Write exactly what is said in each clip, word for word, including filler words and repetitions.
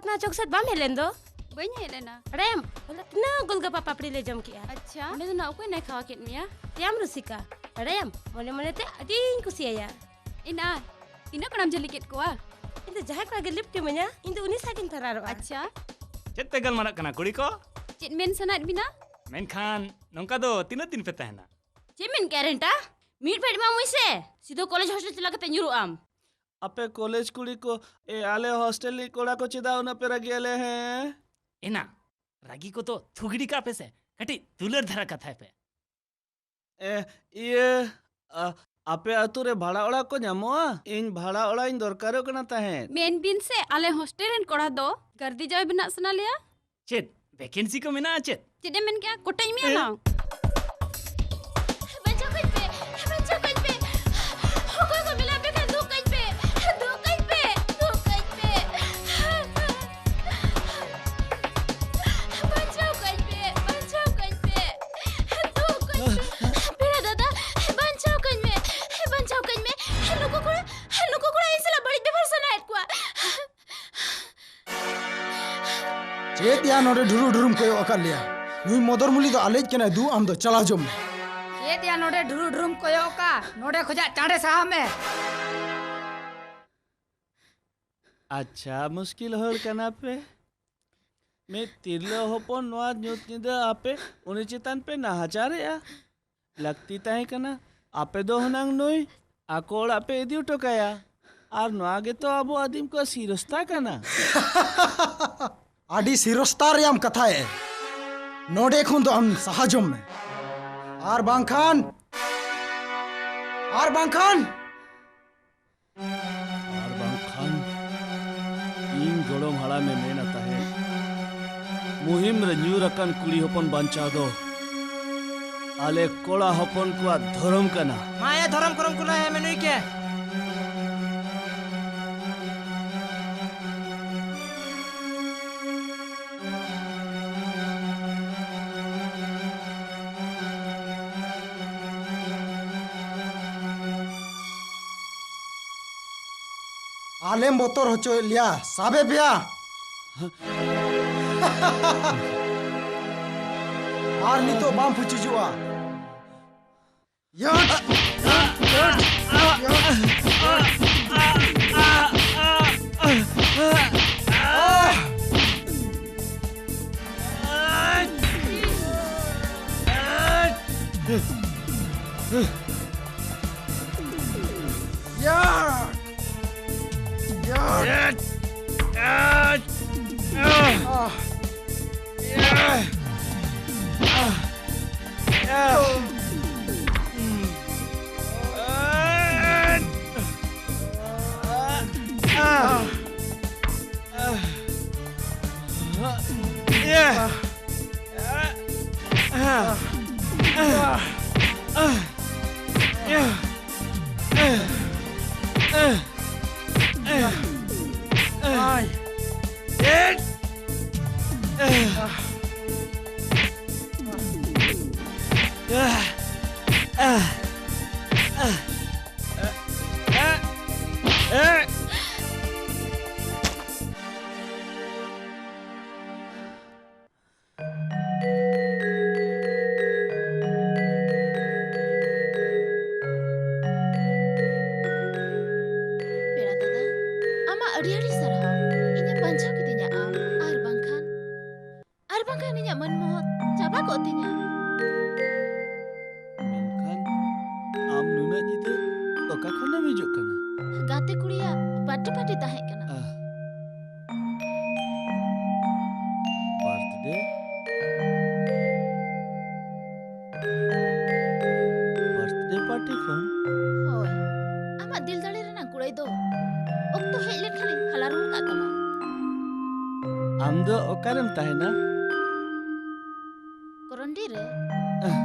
ᱚᱱᱟ ᱪᱚᱠ ᱥᱮᱫ ᱵᱟᱢ ᱦᱮᱡ ᱞᱮᱱ ᱫᱚ? ᱵᱟᱹᱧ ᱦᱮᱡ ᱞᱮᱱᱟ᱾ ᱵᱟᱲᱟᱭᱟᱢ, ᱦᱚᱞᱟ ᱛᱤᱱᱟᱹᱜ ᱜᱳᱞᱜᱟᱯᱟ ᱯᱟᱯᱲᱤ ᱞᱮ ᱡᱚᱢ ᱠᱮᱜᱼᱟ᱾ ᱟᱪᱪᱷᱟ, ᱚᱸᱰᱮ ᱫᱚ ᱱᱟᱜ ᱚᱠᱚᱭ ᱱᱟᱭ ᱠᱷᱟᱣᱟ ᱠᱮᱫ ᱢᱮᱭᱟ? ᱛᱮᱭᱟᱢ ᱨᱩᱥᱤᱠᱟ, ᱵᱟᱲᱟᱭᱟᱢ, ᱢᱚᱱᱮ ᱢᱚᱱᱮ ᱛᱮ ᱟᱹᱰᱤᱧ ᱠᱩᱥᱤᱭᱟᱭᱟ᱾ ᱮᱱᱟ, ᱛᱤᱱᱟᱹᱜ ᱠᱚᱲᱟᱢ ᱡᱷᱟᱹᱞᱤ ᱠᱮᱫ ᱠᱚᱣᱟ? ᱤᱧ ᱫᱚ ᱡᱟᱦᱟᱸᱭ ᱠᱚᱲᱟ ᱜᱮ ᱞᱤᱯᱴ ᱤᱢᱟᱹᱧᱟ, ᱤᱧ ᱫᱚ ᱩᱱᱤ ᱥᱟᱶ ᱜᱤᱧ ᱯᱷᱮᱨᱟᱨᱚᱜᱼᱟ᱾ ᱟᱪᱪᱷᱟ᱾ ᱪᱮᱫ ᱯᱮ ᱜᱟᱞᱢᱟᱨᱟᱜ ᱠᱟᱱᱟ ᱠᱩᱲᱤ ᱠᱚ? ᱪᱮᱫ ᱢᱮᱱ ᱥᱟᱱᱟᱭᱮᱫ ᱵᱤᱱᱟ? ᱢᱮᱱᱠᱷᱟᱱ ᱱᱚᱝᱠᱟ ᱫᱚ ᱛᱤᱱᱟᱹᱜ ᱫᱤᱱ ᱯᱮ ᱛᱟᱦᱮᱱᱟ? ᱪᱮᱫ ᱢᱮᱱ ᱠᱮᱜᱼᱟ ᱨᱮᱱᱴᱟ? ᱢᱤᱫ ᱯᱷᱮᱰ ᱮᱢᱟᱢᱟᱹᱧ ᱥᱮ, ᱥᱤᱫᱷᱟᱹ ᱠᱚᱞᱮᱡᱽ ᱦᱳᱥᱴᱮᱞ ᱪᱟᱞᱟᱣ ᱠᱟᱛᱮ ᱧᱩᱨᱩᱜ ᱟᱢ᱾ ᱟᱯᱮ ᱠᱚᱞᱮᱡᱽ ᱠᱩᱲᱤ ᱠᱚ, ᱮ, ᱟᱞᱮ ᱦᱳᱥᱴᱮᱞ ᱨᱤᱱᱤᱡ ᱠᱚᱲᱟ ᱠᱚ ᱪᱮᱫᱟᱜ ᱩᱱᱟᱹᱜ ᱯᱮ ᱨᱟᱹᱜᱤ ᱟᱞᱮ, ᱦᱮᱸ? ᱮᱱᱟ, ᱨᱟᱹᱜᱤ ᱠᱚᱫᱚ ᱛᱷᱩᱜᱲᱤ ᱠᱟᱜ ᱯᱮ ᱥᱮ, ᱠᱟᱹᱴᱤᱡ ᱫᱩᱞᱟᱹᱲ ᱫᱷᱟᱨᱟ ᱠᱟᱛᱷᱟᱭ ᱯᱮ᱾ ᱮ, ᱤᱭᱟᱹ, ᱟ, ᱟᱯᱮ ᱟᱹᱛᱩ ᱨᱮ ᱵᱷᱟᱲᱟ ᱚᱲᱟᱜ ᱠᱚ ᱧᱟᱢᱚᱜᱼᱟ? ᱤᱧ ᱵᱷᱟᱲᱟ ᱚᱲᱟᱜ ᱤᱧ ᱫᱚᱨᱠᱟᱨᱚᱜ ᱠᱟᱱᱟ ᱛᱟᱦᱮᱸᱫ᱾ ᱢᱮᱱ ᱵᱤᱱ ᱥᱮ, ᱟᱞᱮ ᱦᱳᱥᱴᱮᱞ ᱨᱮᱱ ᱠᱚᱲᱟ ᱫᱚ ᱜᱟᱹᱨᱫᱤ ᱡᱟᱶᱟᱭ ᱵᱮᱱᱟᱜ ᱥᱟᱱᱟ ᱞᱮᱭᱟ᱾ ᱪᱮᱫ ᱵᱷᱮᱠᱮᱱᱥᱤ ᱠᱚ ᱢᱮᱱᱟᱜᱼᱟ ᱪᱮᱫ? ᱪᱮᱫ ᱮᱢ ᱢᱮᱱ ᱠᱮᱜᱼᱟ? ᱠᱚᱴᱮᱡ ᱢᱮᱭᱟ ᱮ? ᱱᱟᱝ᱾ ᱵᱟᱧᱪᱟᱣ ᱠᱟᱹᱧ ᱯᱮ, ᱵᱟᱧᱪᱟᱣ ᱠᱟᱹᱧ ᱯᱮ᱾ ᱚᱠᱚᱭ ᱠᱚ ᱢᱮᱱᱟᱜ ᱯᱮ ᱠᱷᱟᱱ ᱫᱩᱜ ᱠᱟᱹᱧ ᱯᱮ, ᱫᱩᱜ ᱠᱟᱹᱧ ᱯᱮ, ᱫᱩᱜ ᱠᱟᱹᱧ ᱯᱮ᱾ ᱵᱟᱧᱪᱟᱣ ᱠᱟᱹᱧ ᱯᱮ, ᱵᱟᱧᱪᱟᱣ ᱠᱟᱹᱧ ᱯᱮ᱾ ᱫᱩᱜ ᱠᱟᱹᱧ ᱯᱮ᱾ ᱯᱮᱲᱟ ᱫᱟᱫᱟ, ᱵᱟᱧᱪᱟᱣ ᱠᱟᱹᱧ ᱢᱮ, ᱵᱟᱧᱪᱟᱣ ᱠᱟᱹᱧ ᱢᱮ᱾ ᱱᱩᱠᱩ ᱠᱚᱲᱟ, ᱱᱩᱠᱩ ᱠᱚᱲᱟ ᱤᱧ ᱥᱟᱞᱟᱜ ᱵᱟᱹᱲᱤᱡ ᱵᱮᱵᱚᱦᱟᱨ ᱥᱟᱱᱟᱭᱮᱫ ᱠᱚᱣᱟ᱾ ᱪᱮᱫ ᱭᱟ ᱱᱚᱰᱮ ᱰᱷᱩᱨᱩ ᱰᱷᱩᱨᱩᱢ ᱠᱚᱭᱚᱜ ᱟᱠᱟᱫ ᱞᱮᱭᱟ? ᱱᱩᱭ ᱢᱚᱫᱚᱨ ᱢᱩᱞᱤ ᱫᱚ ᱟᱞᱮᱭᱤᱡ ᱠᱟᱱᱟᱭ, ᱫᱩ ᱟᱢ ᱫᱚ ᱪᱟᱞᱟᱣ ᱡᱚᱝ ᱢᱮ᱾ ᱪᱮᱫ ᱭᱟ ᱱᱚᱰᱮ ᱰᱷᱩᱨᱩ ᱰᱷᱩᱨᱩᱢ ᱠᱚᱭᱚᱜ ᱟᱠᱟᱫ? ᱱᱚᱰᱮ ᱠᱷᱚᱡᱟᱜ ᱪᱟᱸᱰᱮ ᱥᱟᱦᱟᱜ ᱢᱮ᱾ ᱟᱪᱪᱷᱟ, ᱢᱩᱥᱠᱤᱞ ᱦᱚᱲ ᱠᱟᱱᱟ ᱯᱮ᱾ ᱢᱤᱫ ᱛᱤᱨᱞᱟᱹ ᱦᱚᱯᱚᱱ ᱱᱚᱣᱟ ᱧᱩᱛ ᱧᱤᱫᱟᱹ ᱟᱯᱮ ᱩᱱᱤ ᱪᱮᱛᱟᱱ ᱯᱮ ᱱᱟᱦᱟᱪᱟᱨᱮᱜᱼᱟ᱾ ᱞᱟᱹᱠᱛᱤ ᱛᱟᱦᱮᱸ ᱠᱟᱱᱟ ᱟᱯᱮ ᱫᱚ ᱦᱩᱱᱟᱹᱝ ᱱᱩᱭ ᱟᱠᱚ ᱚᱲᱟᱜ ᱯᱮ ᱤᱫᱤ ᱦᱚᱴᱚ ᱠᱟᱭᱟ᱾ ᱟᱨ ᱱᱚᱣᱟ ᱜᱮᱛᱚ ᱟᱵᱚ ᱟᱹᱫᱤᱢ ᱠᱚᱣᱟᱜ ᱥᱤᱨᱚᱥᱛᱟ ᱠᱟᱱᱟ᱾ ᱟᱹᱰᱤ ᱥᱤᱨᱚᱥᱛᱟ ᱨᱮᱭᱟᱜ ᱮᱢ ᱠᱟᱛᱷᱟᱭᱮᱫ᱾ ᱱᱚᱰᱮ ᱠᱷᱚᱱ ᱫᱚ ᱟᱢ ᱥᱟᱦᱟ ᱡᱚᱝ ᱢᱮ, ᱟᱨ ᱵᱟᱝᱠᱷᱟᱱ, ᱟᱨ ᱵᱟᱝᱠᱷᱟᱱ ᱟᱨ ᱵᱟᱝᱠᱷᱟᱱ ᱤᱧ ᱜᱚᱲᱚᱢ ᱦᱟᱲᱟᱢᱮ ᱢᱮᱱᱟ ᱛᱟᱦᱮᱸᱫ, ᱢᱩᱦᱤᱢ ᱨᱮ ᱧᱩᱨ ᱟᱠᱟᱱ ᱠᱩᱲᱤ ᱦᱚᱯᱚᱱ ᱵᱟᱧᱪᱟᱣ ᱫᱚ ᱟᱞᱮ ᱠᱚᱲᱟ ᱦᱚᱯᱚᱱ ᱠᱚᱣᱟᱜ ᱫᱷᱚᱨᱚᱢ ᱠᱟᱱᱟ᱾ ᱢᱟ ᱭᱟ, ᱫᱷᱚᱨᱚᱢ ᱠᱚᱨᱚᱢ ᱠᱚ ᱞᱟᱹᱭ ᱢᱮ ᱱᱩᱭ ᱜᱮ᱾ ᱟᱞᱮᱢ ᱵᱚᱛᱚᱨ ᱦᱚᱪᱚᱭᱮᱫ ᱞᱮᱭᱟ, ᱥᱟᱵᱮ ᱯᱮᱭᱟ᱾ ᱟᱨ ᱱᱤᱛᱚᱜ ᱵᱟᱢ ᱯᱩᱪᱩᱡᱚᱜᱼᱟ᱾ ᱯᱮᱲᱟ ᱫᱟᱫᱟ, ᱟᱢᱟᱜ ᱟᱹᱰᱤ ᱟᱹᱰᱤ ᱥᱟᱨᱦᱟᱣ᱾ ᱤᱧᱮᱢ ᱵᱟᱧᱪᱟᱣ ᱠᱤᱫᱤᱧᱟ ᱟᱢ, ᱟᱨ ᱵᱟᱝᱠᱷᱟᱱ, ᱟᱨ ᱵᱟᱝᱠᱷᱟᱱ ᱤᱧᱟᱹᱜ ᱢᱟᱹᱱ ᱢᱚᱦᱚᱛ ᱪᱟᱵᱟ ᱠᱚᱜ ᱛᱤᱧᱟ᱾ ᱢᱮᱱᱠᱷᱟᱱ ᱟᱢ ᱱᱩᱱᱟᱹᱜ ᱧᱤᱫᱟᱹ ᱚᱠᱟ ᱠᱷᱚᱱᱮᱢ ᱦᱤᱡᱩᱜ ᱠᱟᱱᱟ? ᱜᱟᱛᱮ ᱠᱩᱲᱤᱭᱟᱜ ᱵᱟᱨᱛᱷᱰᱮ ᱯᱟᱨᱴᱤ ᱛᱟᱦᱮᱸ ᱠᱟᱱᱟ᱾ ᱟᱦ᱾ ᱵᱟᱨᱛᱷᱰᱮ? ᱵᱟᱨᱛᱷᱰᱮ ᱯᱟᱨᱴᱤ ᱠᱷᱚᱱ? ᱦᱳᱭ, ᱟᱢᱟᱜ ᱫᱤᱞ ᱫᱟᱲᱮ ᱨᱮᱱᱟᱜ ᱠᱩᱲᱟᱹᱭ ᱫᱚ ᱚᱠᱛᱚ ᱦᱮᱡ ᱞᱮᱱᱠᱷᱟᱱᱤᱧ ᱦᱟᱞᱟ ᱨᱩᱣᱟᱹᱲ ᱠᱟᱜ ᱛᱟᱢᱟ᱾ ᱟᱢ ᱫᱚ ᱚᱠᱟᱨᱮᱢ ᱛᱟᱦᱮᱱᱟ? ᱠᱚᱨᱚᱱᱰᱤ ᱨᱮ᱾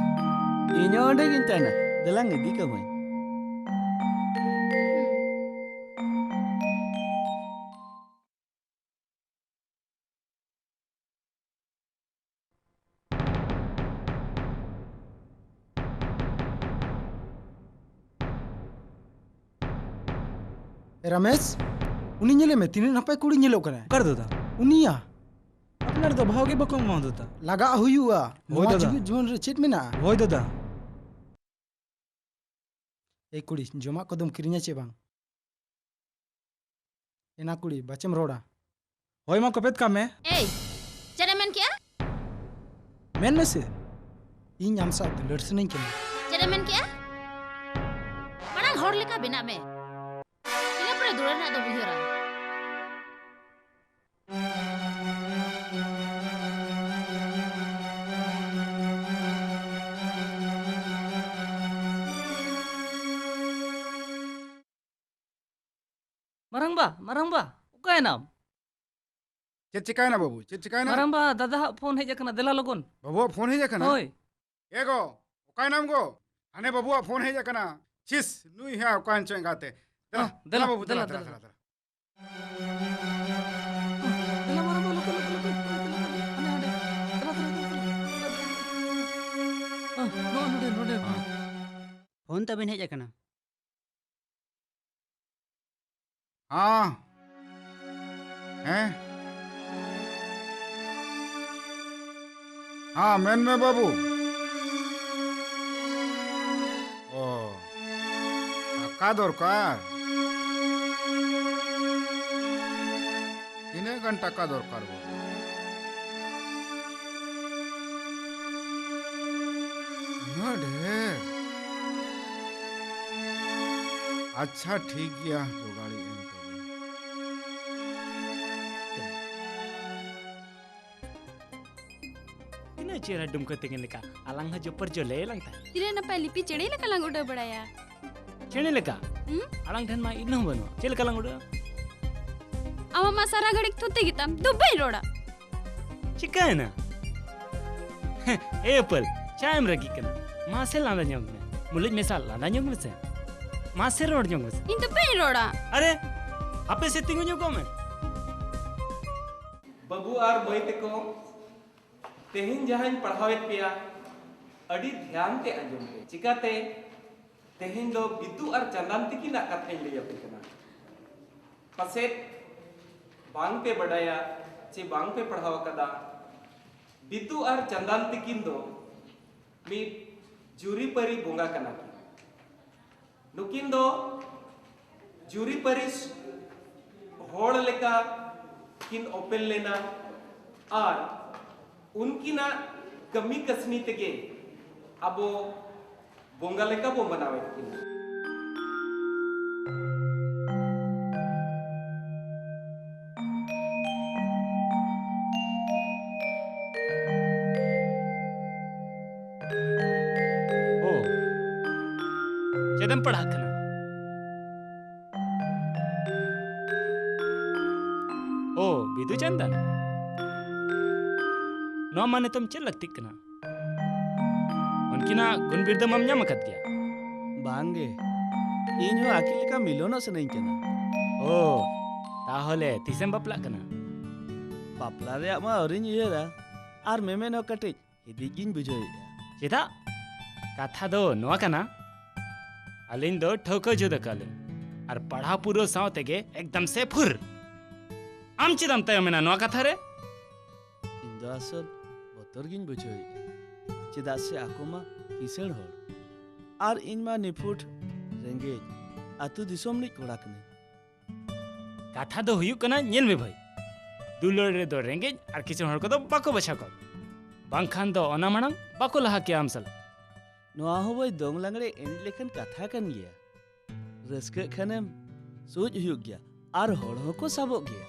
ᱤᱧ ᱦᱚᱸ ᱚᱸᱰᱮ ᱜᱤᱧ ᱛᱟᱦᱮᱱᱟ, ᱫᱮᱞᱟᱝ ᱤᱫᱤ ᱠᱟᱢᱟᱹᱧ᱾ ᱦᱩᱸ᱾ ᱮ ᱨᱟᱢᱮᱥ, ᱩᱱᱤ ᱧᱮᱞᱮ ᱢᱮ, ᱛᱤᱱᱟᱹᱜ ᱱᱟᱯᱟᱭ ᱠᱩᱲᱤ ᱧᱮᱞᱚᱜ ᱠᱟᱱᱟᱭ᱾ ᱚᱠᱟᱨᱮ ᱫᱟᱫᱟ? ᱩᱱᱤᱭᱟ? ᱟᱯᱱᱟᱨ ᱫᱚ ᱵᱷᱟᱣ ᱜᱮ ᱵᱟᱠᱚ ᱮᱢᱟᱣ ᱫᱟᱫᱟ᱾ ᱞᱟᱜᱟᱜ ᱦᱩᱭᱩᱜᱼᱟ᱾ ᱦᱳᱭ ᱱᱚᱣᱟ ᱫᱟᱫᱟ᱾ ᱡᱤᱣᱤᱫ ᱡᱤᱵᱚᱱ ᱨᱮ ᱪᱮᱫ ᱢᱮᱱᱟᱜᱼᱟ? ᱦᱳᱭ ᱫᱟᱫᱟ᱾ ᱮᱭ ᱠᱩᱲᱤ, ᱡᱚᱢᱟᱜ ᱠᱚᱫᱚᱢ ᱠᱤᱨᱤᱧᱟ ᱪᱮ ᱵᱟᱝ? ᱮᱱᱟ ᱠᱩᱲᱤ, ᱵᱟᱪᱮᱢ ᱨᱚᱲᱟ? ᱦᱳᱭ ᱢᱟ, ᱠᱚᱯᱮᱫ ᱠᱟᱜ ᱢᱮ᱾ ᱮᱭ, ᱪᱮᱫ ᱮᱢ ᱢᱮᱱ ᱠᱮᱜᱼᱟ? ᱢᱮᱱ ᱢᱮᱥᱮ᱾ ᱤᱧ ᱟᱢ ᱥᱟᱶ ᱫᱩᱞᱟᱹᱲ ᱥᱟᱱᱟᱧ ᱠᱟᱱᱟ᱾ ᱪᱮᱫ ᱮᱢ ᱢᱮᱱ ᱠᱮᱜᱼᱟ? ᱢᱟᱲᱟᱝ ᱦᱚᱲ ᱞᱮᱠᱟ ᱵᱮᱱᱟᱜ ᱢᱮ, ᱤᱱᱟᱹ ᱯᱚᱨᱮ ᱫᱩᱞᱟᱹᱲ ᱨᱮᱱᱟᱜ ᱫᱚ ᱩᱭᱦᱟᱹᱨᱟ᱾ ᱢᱟᱨᱟᱝᱵᱟ, ᱢᱟᱨᱟᱝᱵᱟ, ᱚᱠᱟᱭᱮᱱᱟᱢ? ᱪᱮᱫ ᱪᱤᱠᱟᱭᱮᱱᱟ ᱵᱟᱹᱵᱩ? ᱪᱮᱫ ᱪᱤᱠᱟᱭᱮᱱᱟ? ᱢᱟᱨᱟᱝᱵᱟ, ᱫᱟᱫᱟ ᱦᱟᱜ ᱯᱷᱳᱱ ᱦᱮᱡ ᱟᱠᱟᱱᱟ, ᱫᱮᱞᱟ ᱞᱚᱜᱚᱱ᱾ ᱵᱟᱹᱵᱩᱣᱟᱜ ᱯᱷᱳᱱ ᱦᱮᱡ ᱟᱠᱟᱱᱟ? ᱦᱳᱭ᱾ ᱮ ᱜᱚ, ᱚᱠᱟᱭᱮᱱᱟᱢ ᱜᱚ? ᱦᱟᱱᱮ ᱵᱟᱹᱵᱩᱣᱟᱜ ᱯᱷᱳᱱ ᱦᱮᱡ ᱟᱠᱟᱱᱟ᱾ ᱪᱤᱥ, ᱱᱩᱭ ᱦᱮᱸ ᱚᱠᱟᱭᱮᱱ ᱪᱚ ᱮᱸᱜᱟᱛᱮ᱾ ᱫᱮᱞᱟ, ᱦᱮᱸ, ᱫᱮᱞᱟ ᱫᱮᱞᱟ, ᱵᱟᱹᱵᱩ, ᱫᱮᱞᱟ, ᱫᱮᱞᱟ, ᱫᱮᱞᱟ, ᱫᱮᱞᱟ, ᱫᱮᱞᱟ᱾ ᱫᱮᱞᱟ᱾ ᱫᱮᱞᱟ ᱢᱟᱨᱟᱝᱵᱟ, ᱞᱚᱠᱮ, ᱞᱚᱠᱮ, ᱞᱚᱠᱮ, ᱞᱚᱠᱮ, ᱞᱚᱠᱮ, ᱦᱟᱱᱮ ᱦᱟᱸᱰᱮ᱾ ᱫᱮᱞᱟ, ᱫᱮᱞᱟ, ᱫᱮᱞᱟ, ᱫᱮᱞᱟ᱾ ᱦᱚᱸ, ᱱᱚᱜᱼᱚ ᱱᱚᱰᱮ, ᱱᱚᱰᱮ, ᱱᱚᱰᱮ᱾ ᱯᱷᱳᱱ ᱛᱟᱵᱮᱱ ᱦᱮᱡ ᱟᱠᱟᱱᱟ? ᱦᱮᱸ᱾ ᱦᱮᱸ? ᱦᱮᱸ, ᱢᱮᱱ ᱢᱮ ᱵᱟᱹᱵᱩ᱾ ᱚ, ᱴᱟᱠᱟ ᱫᱚᱨᱠᱟᱨ? ᱛᱤᱱᱟᱹᱜ ᱜᱟᱱ ᱴᱟᱠᱟ ᱫᱚᱨᱠᱟᱨ ᱵᱟᱹᱵᱩ? ᱩᱱᱟᱹᱜ ᱰᱷᱮᱨ? ᱟᱪᱪᱷᱟ, ᱴᱷᱤᱠ ᱜᱮᱭᱟ, ᱡᱚᱜᱟᱲᱮᱜ ᱟᱹᱧ ᱛᱚᱵᱮ᱾ ᱛᱤᱱᱟᱹᱜ ᱪᱮᱦᱨᱟ ᱰᱩᱢᱠᱟᱹ ᱛᱮᱸᱜᱮᱱ ᱞᱮᱠᱟ᱾ ᱟᱞᱟᱝ ᱦᱚᱸ ᱡᱚᱯᱚᱨ ᱡᱚᱞᱮ ᱞᱟᱝ ᱛᱟᱦᱮᱸ᱾ ᱛᱤᱱᱟᱹᱜ ᱱᱟᱯᱟᱭ ᱞᱤᱯᱤ ᱪᱮᱬᱮ ᱞᱮᱠᱟ ᱞᱟᱝ ᱩᱰᱟᱹᱣ ᱵᱟᱲᱟᱭᱟ᱾ ᱪᱮᱬᱮ ᱞᱮᱠᱟ? ᱦᱩᱸ? ᱟᱲᱟᱝ ᱴᱷᱮᱱ ᱢᱟ ᱤᱞ ᱦᱚᱸ ᱵᱟᱹᱱᱩᱜᱼᱟ᱾ ᱪᱮᱫ ᱞᱮᱠᱟ ᱞᱟᱝ ᱩᱰᱟᱹᱣᱟ? ᱟᱢᱟᱜ ᱢᱟ ᱥᱟᱨᱟ ᱜᱷᱟᱹᱲᱤᱡ ᱛᱷᱩᱛᱤ ᱜᱮᱛᱟᱢ, ᱫᱩ ᱵᱟᱹᱧ ᱨᱚᱲᱟ᱾ ᱪᱤᱠᱟᱹᱭᱮᱱᱟ? ᱮ ᱟᱹᱯᱟᱹᱞ, ᱪᱟ ᱮᱢ ᱨᱟᱹᱜᱤᱜ ᱠᱟᱱᱟ? ᱢᱟᱥᱮ ᱞᱟᱸᱫᱟ ᱧᱚᱜ ᱢᱮ᱾ ᱢᱩᱞᱩᱡ ᱢᱮᱥᱟ ᱞᱟᱸᱫᱟ ᱧᱚᱜ ᱢᱮᱥᱮ᱾ ᱢᱟᱥᱮ ᱨᱚᱲ ᱧᱚᱜ ᱢᱮᱥᱮ᱾ ᱤᱧ ᱫᱚ ᱵᱟᱹᱧ ᱨᱚᱲᱟ᱾ ᱟᱨᱮ, ᱟᱯᱮ ᱥᱮ ᱛᱤᱸᱜᱩ ᱧᱚᱜᱚᱜ ᱢᱮ᱾ ᱵᱟᱹᱵᱩ ᱟᱨ ᱢᱟᱹᱭ ᱛᱮᱠᱚ, ᱛᱮᱦᱮᱧ ᱡᱟᱦᱟᱸᱧ ᱯᱟᱲᱦᱟᱣᱮᱫ ᱯᱮᱭᱟ, ᱟᱹᱰᱤ ᱫᱷᱮᱭᱟᱱ ᱛᱮ ᱟᱸᱡᱚᱢ ᱯᱮ᱾ ᱪᱤᱠᱟᱹᱛᱮ ᱛᱮᱦᱮᱧ ᱫᱚ ᱵᱤᱫᱩ ᱟᱨ ᱪᱟᱸᱫᱟᱱ ᱛᱤᱠᱤᱱᱟᱜ ᱠᱟᱛᱷᱟᱧ ᱞᱟᱹᱭ ᱟᱯᱮ ᱠᱟᱱᱟ᱾ ᱯᱟᱥᱮᱡ ᱵᱟᱝ ᱯᱮ ᱵᱟᱰᱟᱭᱟ, ᱥᱮ ᱵᱟᱝ ᱯᱮ ᱯᱟᱲᱦᱟᱣ ᱟᱠᱟᱫᱟ? ᱵᱤᱫᱩ ᱟᱨ ᱪᱟᱸᱫᱟᱱ ᱛᱤᱠᱤᱱ ᱫᱚ ᱢᱤᱫ ᱡᱩᱨᱤᱯᱟᱹᱨᱤ ᱵᱚᱸᱜᱟ ᱠᱟᱱᱟ ᱠᱤᱱ᱾ ᱱᱩᱠᱤᱱ ᱫᱚ ᱡᱩᱨᱤᱯᱟᱹᱨᱤ ᱦᱚᱲ ᱞᱮᱠᱟ ᱠᱤᱱ ᱚᱯᱮᱞ ᱞᱮᱱᱟ ᱟᱨ ᱩᱱᱠᱤᱱᱟᱜ ᱠᱟᱹᱢᱤ ᱠᱟᱹᱥᱱᱤ ᱛᱮᱜᱮ ᱟᱵᱚ ᱵᱚᱸᱜᱟ ᱞᱮᱠᱟ ᱵᱚ ᱢᱟᱱᱟᱣᱮᱫ ᱠᱤᱱᱟ᱾ ᱳ, ᱪᱮᱫ ᱮᱢ ᱯᱟᱲᱦᱟᱜ ᱠᱟᱱᱟ? ᱳ, ᱵᱤᱫᱩ ᱪᱟᱸᱫᱟᱱ᱾ ᱱᱚᱣᱟ ᱢᱟ ᱱᱤᱛᱚᱝ ᱪᱮᱫ ᱞᱟᱹᱠᱛᱤᱜ ᱠᱟᱱᱟ? ᱩᱱᱠᱤᱱᱟᱜ ᱜᱩᱱ ᱵᱤᱨᱫᱟᱹ ᱢᱟᱢ ᱧᱟᱢ ᱟᱠᱟᱫ ᱜᱮᱭᱟ? ᱵᱟᱝ ᱜᱮ, ᱤᱧ ᱦᱚᱸ ᱟᱹᱠᱤᱱ ᱞᱮᱠᱟ ᱢᱤᱞᱚᱱᱚᱜ ᱥᱟᱱᱟᱧ ᱠᱟᱱᱟ᱾ ᱳ, ᱛᱟᱦᱚᱞᱮ ᱛᱤᱥᱮᱢ ᱵᱟᱯᱞᱟᱜ ᱠᱟᱱᱟ? ᱵᱟᱯᱞᱟ ᱨᱮᱭᱟᱜ ᱢᱟ ᱟᱹᱣᱨᱤᱧ ᱩᱭᱦᱟᱹᱨᱟ, ᱟᱨ ᱢᱮᱢᱮᱱ ᱦᱚᱸ ᱠᱟᱹᱴᱤᱡ ᱦᱤᱫᱤᱡ ᱜᱤᱧ ᱵᱩᱡᱷᱟᱹᱣᱮᱫᱼᱟ᱾ ᱪᱮᱫᱟᱜ? ᱠᱟᱛᱷᱟ ᱫᱚ ᱱᱚᱣᱟ ᱠᱟᱱᱟ, ᱟᱹᱞᱤᱧ ᱫᱚ ᱴᱷᱟᱹᱣᱠᱟᱹ ᱡᱩᱫ ᱟᱠᱟᱫ ᱞᱤᱧ, ᱟᱨ ᱯᱟᱲᱦᱟᱣ ᱯᱩᱨᱟᱹᱣ ᱥᱟᱶ ᱛᱮᱜᱮ ᱮᱠᱫᱚᱢ ᱥᱮ ᱯᱷᱩᱨ᱾ ᱟᱢ ᱪᱮᱫᱟᱜ ᱮᱢ ᱛᱟᱭᱚᱢ ᱮᱱᱟ ᱱᱚᱣᱟ ᱠᱟᱛᱷᱟ ᱨᱮ? ᱤᱧ ᱫᱚ ᱟᱥᱚᱞ ᱵᱚᱛᱚᱨ ᱜᱤᱧ ᱵᱩᱡᱷᱟᱹᱣᱮᱫᱼᱟ, ᱪᱮᱫᱟᱜ ᱥᱮ ᱟᱠᱚ ᱢᱟ ᱠᱤᱥᱟᱹᱬ ᱦᱚᱲ, ᱟᱨ ᱤᱧ ᱢᱟ ᱱᱤᱯᱷᱩᱴ ᱨᱮᱸᱜᱮᱡ ᱟᱹᱛᱩ ᱫᱤᱥᱚᱢ ᱨᱤᱱᱤᱡ ᱠᱚᱲᱟ ᱠᱟᱹᱱᱟᱹᱧ᱾ ᱠᱟᱛᱷᱟ ᱫᱚ ᱦᱩᱭᱩᱜ ᱠᱟᱱᱟ, ᱧᱮᱞ ᱢᱮ ᱵᱷᱟᱹᱭ, ᱫᱩᱞᱟᱹᱲ ᱨᱮᱫᱚ ᱨᱮᱸᱜᱮᱡ ᱟᱨ ᱠᱤᱥᱟᱹᱬ ᱦᱚᱲ ᱠᱚᱫᱚ ᱵᱟᱠᱚ ᱵᱟᱪᱷᱟᱣ ᱠᱚᱣᱟ, ᱵᱟᱝᱠᱷᱟᱱ ᱫᱚ ᱚᱱᱟ ᱢᱟᱲᱟᱝ ᱵᱟᱠᱚ ᱞᱟᱦᱟ ᱠᱮᱭᱟ ᱟᱢ ᱥᱟᱞᱟᱜ᱾ ᱱᱚᱣᱟ ᱦᱚᱸ ᱵᱷᱟᱹᱭ ᱫᱚᱝ ᱞᱟᱜᱽᱲᱮ ᱮᱱᱮᱡ ᱞᱮᱠᱟᱱ ᱠᱟᱛᱷᱟ ᱠᱟᱱ ᱜᱮᱭᱟ᱾ ᱨᱟᱹᱥᱠᱟᱹᱜ ᱠᱷᱟᱱᱮᱢ ᱥᱩᱡ ᱦᱩᱭᱩᱜ ᱜᱮᱭᱟ, ᱟᱨ ᱦᱚᱲ ᱦᱚᱸᱠᱚ ᱥᱟᱵᱚᱜ ᱜᱮᱭᱟ᱾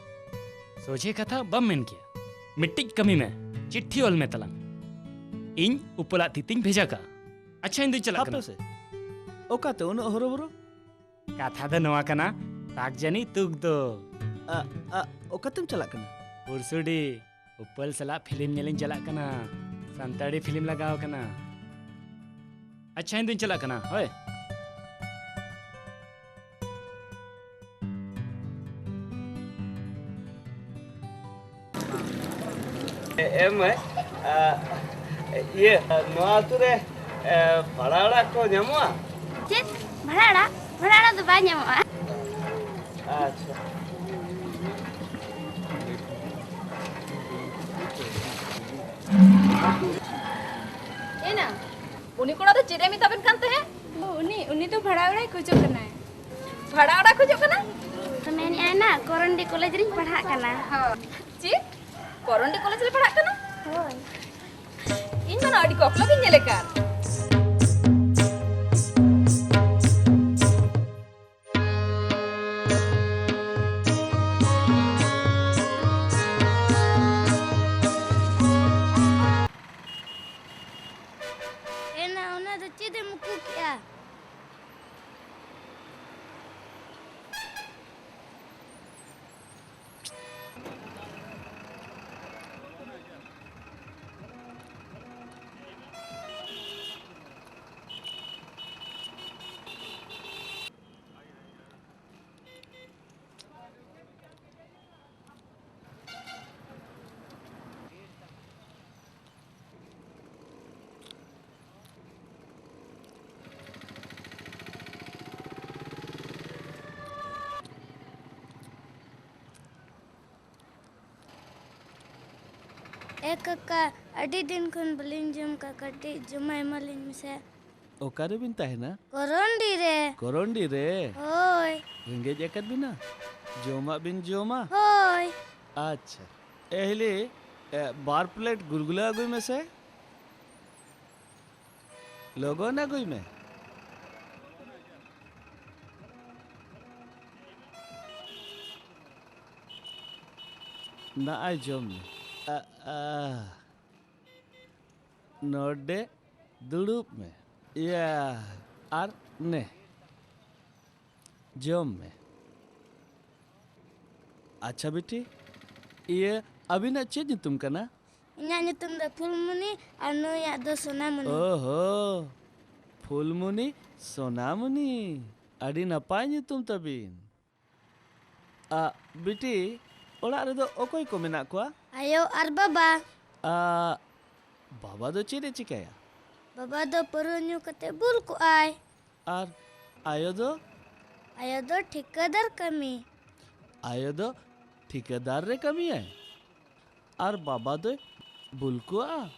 ᱥᱚᱡᱷᱮ ᱠᱟᱛᱷᱟ ᱵᱟᱢ ᱢᱮᱱ ᱠᱮᱭᱟ᱾ ᱢᱤᱫᱴᱤᱡ ᱠᱟᱹᱢᱤ ᱢᱮ, ᱪᱤᱴᱷᱤ ᱚᱞ ᱢᱮ ᱛᱟᱞᱟᱝ᱾ ᱤᱧ ᱩᱯᱟᱹᱞᱟᱜ ᱛᱤ ᱛᱤᱧ ᱵᱷᱮᱡᱟ ᱠᱟᱜᱼᱟ᱾ ᱟᱪᱪᱷᱟ, ᱤᱧ ᱫᱩᱧ ᱪᱟᱞᱟᱜ ᱦᱟᱯᱮ ᱠᱟᱱᱟ᱾ ᱥᱮ, ᱚᱠᱟᱛᱮ ᱩᱱᱟᱹᱜ ᱦᱚᱨᱚᱵᱚᱨᱚ? ᱠᱟᱛᱷᱟ ᱫᱚ ᱱᱚᱣᱟ ᱠᱟᱱᱟ, ᱛᱟᱠ ᱡᱟᱹᱱᱤᱡ ᱛᱩᱠ ᱫᱚ᱾ ᱟ, ᱟ, ᱚᱠᱟᱛᱮᱢ ᱪᱟᱞᱟᱜ ᱠᱟᱱᱟ? ᱯᱩᱨᱥᱩᱰᱤ᱾ ᱩᱯᱟᱹᱞ ᱥᱟᱞᱟᱜ ᱯᱷᱤᱞᱢ ᱧᱮᱞᱤᱧ ᱪᱟᱞᱟᱜ ᱠᱟᱱᱟ᱾ ᱥᱟᱱᱛᱟᱲᱤ ᱯᱷᱤᱞᱢ ᱞᱟᱜᱟᱣ ᱠᱟᱱᱟ᱾ ᱟᱪᱪᱷᱟ, ᱤᱧ ᱫᱩᱧ ᱪᱟᱞᱟᱜ ᱠᱟᱱᱟ, ᱦᱳᱭ᱾ ᱮᱢ ᱢᱟᱹᱭ, ᱟ, ᱤᱭᱟᱹ, ᱱᱚᱣᱟ ᱟᱹᱛᱩ ᱨᱮ, ᱮ, ᱵᱷᱟᱲᱟ ᱚᱲᱟᱜ ᱠᱚ ᱧᱟᱢᱚᱜᱼᱟ? ᱪᱮᱫ? ᱵᱷᱟᱲᱟ ᱚᱲᱟᱜ? ᱵᱷᱟᱲᱟ ᱚᱲᱟᱜ ᱫᱚ ᱵᱟᱭ ᱧᱟᱢᱚᱜᱼᱟ᱾ ᱟᱪᱪᱷᱟ᱾ ᱮᱱᱟ, ᱩᱱᱤ ᱠᱚᱲᱟ ᱫᱚ ᱪᱮᱫ ᱮ ᱢᱮᱛᱟᱵᱮᱱ ᱠᱟᱱ ᱛᱟᱦᱮᱸᱫ? ᱚ, ᱩᱱᱤ, ᱩᱱᱤ ᱫᱚ ᱵᱷᱟᱲᱟ ᱚᱲᱟᱜ ᱠᱷᱚᱡᱚᱜ ᱠᱟᱱᱟᱭ᱾ ᱵᱷᱟᱲᱟ ᱚᱲᱟᱜ ᱠᱷᱚᱡᱚᱜ ᱠᱟᱱᱟ? ᱢᱮᱱᱮᱫᱼᱟᱭ ᱱᱟ, ᱠᱚᱨᱚᱱᱰᱤ ᱠᱚᱞᱮᱡᱽ ᱨᱤᱧ ᱯᱟᱲᱦᱟᱜ ᱠᱟᱱᱟ᱾ ᱦᱳᱭ᱾ ᱪᱮᱫ? ᱠᱚᱨᱚᱱᱰᱤ ᱠᱚᱞᱮᱡᱽ ᱨᱮ ᱯᱟᱲᱦᱟᱜ ᱠᱟᱱᱟ? ᱦᱳᱭ᱾ ᱤᱧ ᱢᱟ ᱱᱚᱣᱟ ᱟᱹᱰᱤ ᱠᱚᱠᱞᱚ ᱜᱤᱧ ᱧᱮᱞᱮ ᱠᱟᱱ᱾ ᱮᱱᱟ, ᱚᱱᱟ ᱫᱚ ᱪᱮᱫ ᱮᱢ ᱩᱠᱩ ᱠᱮᱜᱼᱟ? ᱮ ᱠᱟᱠᱟ, ᱟᱹᱰᱤ ᱫᱤᱱ ᱠᱷᱚᱱ ᱵᱟᱹᱞᱤᱧ ᱡᱚᱢ ᱠᱟᱜ, ᱠᱟᱹᱴᱤᱡ ᱡᱚᱢᱟᱜ ᱮᱢᱟᱞᱤᱧ ᱢᱮᱥᱮ᱾ ᱚᱠᱟᱨᱮᱵᱤᱱ ᱛᱟᱦᱮᱱᱟ? ᱠᱚᱨᱚᱱᱰᱤ ᱨᱮ᱾ ᱠᱚᱨᱚᱱᱰᱤ ᱨᱮ? ᱦᱳᱭ᱾ ᱨᱮᱸᱜᱮᱡ ᱟᱠᱟᱫ ᱵᱤᱱᱟ? ᱡᱚᱢᱟᱜ ᱵᱤᱱ ᱡᱚᱢᱟ? ᱦᱳᱭ᱾ ᱟᱪᱪᱷᱟ᱾ ᱮ ᱦᱤᱞᱤ, ᱮ, ᱵᱟᱨ ᱯᱞᱮᱴ ᱜᱩᱞᱜᱩᱞᱟ ᱟᱹᱜᱩᱭ ᱢᱮᱥᱮ᱾ ᱞᱚᱜᱚᱱ ᱟᱹᱜᱩᱭ ᱢᱮ᱾ ᱱᱟᱜᱼᱟᱭ ᱡᱚᱢ ᱢᱮ᱾ ᱟ, ᱟ᱾ ᱱᱚᱰᱮ ᱫᱩᱲᱩᱵ ᱢᱮ᱾ ᱤᱭᱟ, ᱟᱨ ᱱᱮ, ᱡᱚᱢ ᱢᱮ᱾ ᱟᱪᱪᱷᱟ ᱵᱤᱴᱤ, ᱤᱭᱟᱹ, ᱟᱹᱵᱤᱱᱟᱜ ᱪᱮᱫ ᱧᱩᱛᱩᱢ ᱠᱟᱱᱟ? ᱤᱧᱟᱜ ᱧᱩᱛᱩᱢ ᱫᱚ ᱯᱷᱩᱞᱢᱩᱱᱤ ᱟᱨ ᱱᱩᱭᱟᱜ ᱫᱚ ᱥᱳᱱᱟᱢᱩᱱᱤ᱾ ᱳᱦᱳ, ᱯᱷᱩᱞᱢᱩᱱᱤ, ᱥᱳᱱᱟᱢᱩᱱᱤ, ᱟᱹᱰᱤ ᱱᱟᱯᱟᱭ ᱧᱩᱛᱩᱢ ᱛᱟᱵᱤᱱ᱾ ᱟ, ᱵᱤᱴᱤ, ᱚᱲᱟᱜ ᱨᱮᱫᱚ ᱚᱠᱚᱭ ᱠᱚ ᱢᱮᱱᱟᱜ ᱠᱚᱣᱟ? ᱟᱭᱳ ᱟᱨ ᱵᱟᱵᱟ᱾ ᱟ, ᱵᱟᱵᱟ ᱫᱚ ᱪᱮᱫ ᱮ ᱪᱤᱠᱟᱹᱭᱟ? ᱵᱟᱵᱟ ᱫᱚ ᱯᱟᱹᱣᱨᱟᱹ ᱧᱩ ᱠᱟᱛᱮ ᱵᱩᱞ ᱠᱚᱜᱼᱟᱭ᱾ ᱟᱨ ᱟᱭᱳ ᱫᱚ? ᱟᱭᱳ ᱫᱚ ᱴᱷᱤᱠᱟᱹᱫᱟᱨ ᱠᱟᱹᱢᱤ᱾ ᱟᱭᱳ ᱫᱚ ᱴᱷᱤᱠᱟᱹᱫᱟᱨ ᱨᱮ ᱠᱟᱹᱢᱤᱭᱟᱭ? ᱟᱨ ᱵᱟᱵᱟ ᱫᱚᱭ ᱵᱩᱞ ᱠᱚᱜᱼᱟ?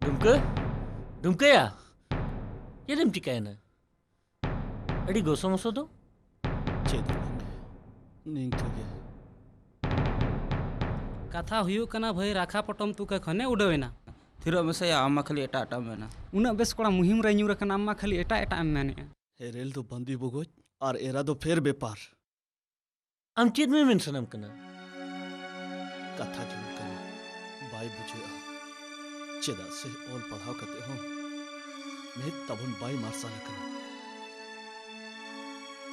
ᱰᱩᱢᱠᱟᱹ? ᱰᱩᱢᱠᱟᱹᱭᱟ? ᱪᱮᱫ ᱮᱢ ᱪᱤᱠᱟᱹᱭᱮᱱᱟ? ᱟᱹᱰᱤ ᱜᱚᱥᱚ ᱢᱚᱥᱚ ᱫᱚ? ᱪᱮᱫ ᱦᱚᱸ ᱵᱟᱝᱜᱮ, ᱱᱤᱝᱠᱟᱹ ᱜᱮ᱾ ᱠᱟᱛᱷᱟ ᱦᱩᱭᱩᱜ ᱠᱟᱱᱟ ᱵᱷᱟᱹᱭ, ᱨᱟᱠᱷᱟ ᱯᱚᱴᱚᱢ ᱛᱩᱠᱟᱹ ᱠᱷᱚᱱᱮ ᱩᱰᱟᱹᱣ ᱮᱱᱟ᱾ ᱛᱷᱤᱨᱚᱜ ᱢᱮᱥᱮᱭᱟ, ᱟᱢ ᱢᱟ ᱠᱷᱟᱹᱞᱤ ᱮᱴᱟᱜ ᱮᱴᱟᱜ ᱮᱢ ᱢᱮᱱᱟ᱾ ᱩᱱᱟᱹᱜ ᱵᱮᱥ ᱠᱚᱲᱟ ᱢᱩᱦᱤᱢ ᱨᱮ ᱧᱩᱨ ᱟᱠᱟᱱᱟ, ᱟᱢ ᱢᱟ ᱠᱷᱟᱹᱞᱤ ᱮᱴᱟᱜ ᱮᱴᱟᱜ ᱮᱢ ᱢᱮᱱᱮᱜᱼᱟ᱾ ᱦᱮᱨᱮᱞ ᱫᱚ ᱵᱟᱸᱫᱤ ᱵᱚᱜᱚᱡ ᱟᱨ ᱮᱨᱟ ᱫᱚ ᱯᱷᱮᱨ ᱵᱮᱯᱟᱨ᱾ ᱟᱢ ᱪᱮᱫ ᱢᱮ ᱢᱮᱱ ᱥᱟᱱᱟᱢ ᱠᱟᱱᱟ? ᱠᱟᱛᱷᱟ ᱜᱮ ᱦᱩᱭᱩᱜ ᱠᱟᱱᱟ, ᱵᱟᱭ ᱵᱩᱡᱷᱟᱹᱜᱼᱟ᱾ ᱪᱮᱫᱟᱜ ᱥᱮ ᱚᱞ ᱯᱟᱲᱦᱟᱣ ᱠᱟᱛᱮ ᱦᱚᱸ ᱢᱮᱫ ᱛᱟᱵᱚᱱ ᱵᱟᱭ ᱢᱟᱨᱥᱟᱞ ᱟᱠᱟᱱᱟ᱾